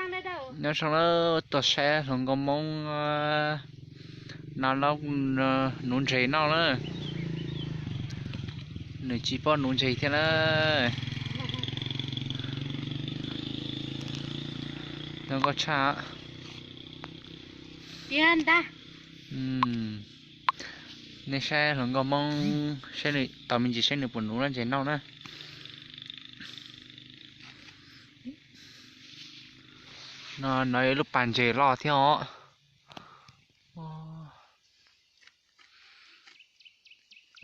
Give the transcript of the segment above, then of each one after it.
Nyob zoo na, tuaj saib hluas nkauj Hmoob no laub nuv ntses noj na. Nws tsis paub nuv ntses thiab na. Zoo nkauj tshaj. Nej saib hluas nkauj Hmoob, saib nws tos me ntsis saib nws puas nuv ntses noj na. No, no lub pas ntses loj thiab os.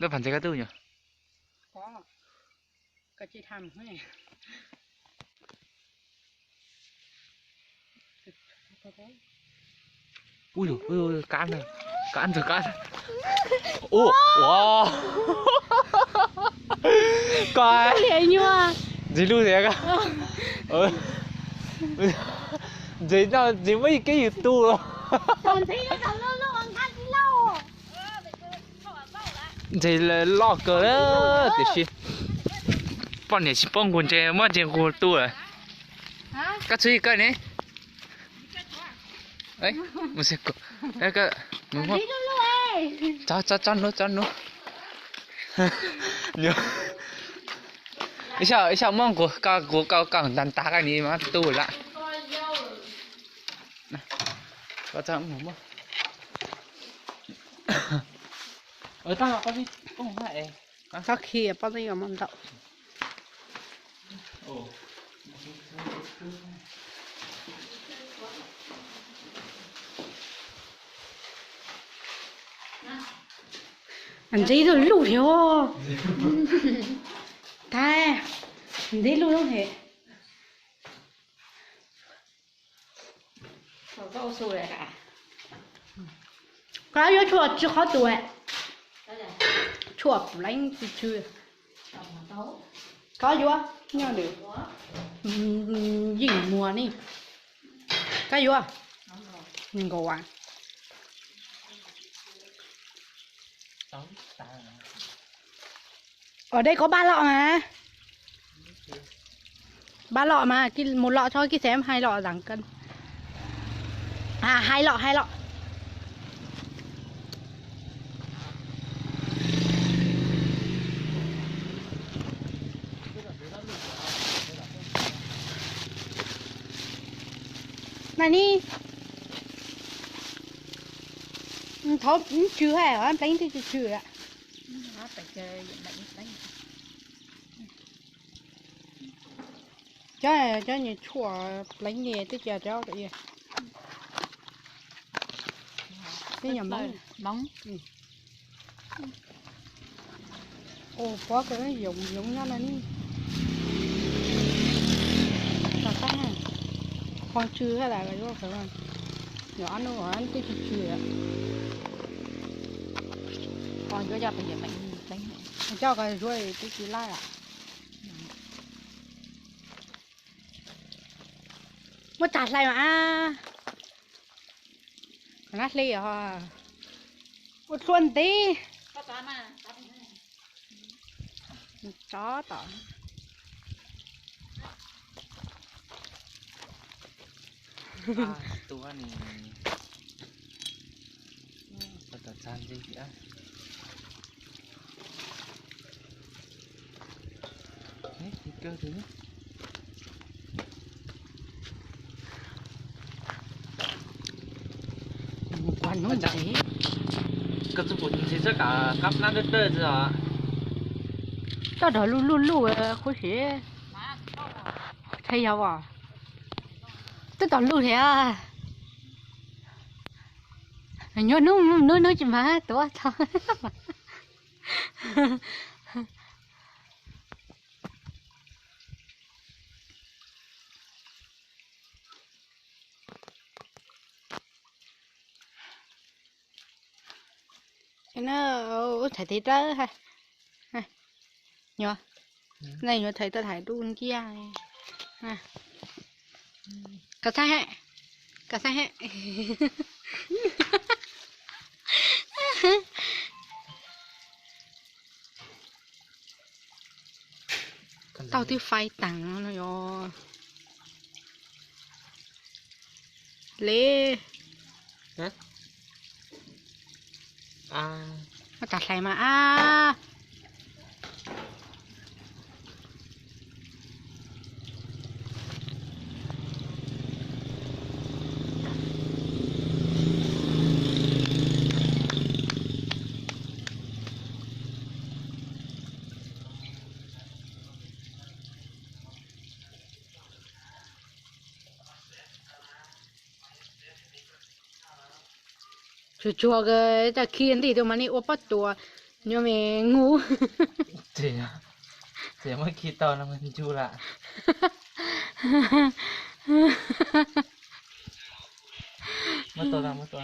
Lub pas ntses koj tuaj yom? Ui, kab ntawd, kab ntawd, kab. Ua, ua. Koj ntxiv lub tiag koj. Ntxiv no ntxiv muab ib keb yus tu los. Ntxiv loj kawg tiam sis poj niam tsis paub nqus ntses muab ntses nqus tu lawm. Koj txhob kawg ne. Tso, tso, tso nuv, tso nuv. Ib xyob muab nqus, nqus koj ntav ntav koj ni mas tu lawm. Txhob khi pob zeb yuav muaj ntau. Ntxiv lub lub thiab. Tag, ntxiv lub lub thiab. Koj yuav tshuaj tsw qhov tus, tshuaj pleev tsw tsw. Koj yuav nyob nws yeej muag ni. Koj yuav nkaus. Ua dej koj pab loj mas. Pab loj mas, mus loj tso kib xeem hais loj zeem kawg. Hais loj hais loj. Mas ni, thov tsw hais pleev twb tsw tsw lawm. Cov, cov niag tshuaj pleev li twb cia rau. Ua pov kawg, yoov yoov nyob no ni. Ho tsw hab las, yuav ob nub twb tsw tsw. Coj koj zuaj twb tsis laij. Muab tsa hlais mas. Nab hli os. Ua hlua ntev. Tso tom. Koj txuj pum ntxhi txoj kav qab plab dawb dawb xwb os. Toj rog luj luj luj khuv si. Tsheb yog as. Twb tom luj thiab. Nyuaj hnub hnub hnub tsis mag tuav txog. Ub, thaij tiv dawb. Nyuam, nej yuav thaij tuaj thaij dub nciab. Koj saib, koj saib. Tau twb faib taag no yog. le. Muab tas hlais mas a. Tsuag tsuag, cas khi ntim tus mas nej ua pob tuas, nyob me ngu. Ces muab khi tau no ncu lam. Muab tau, muab tau.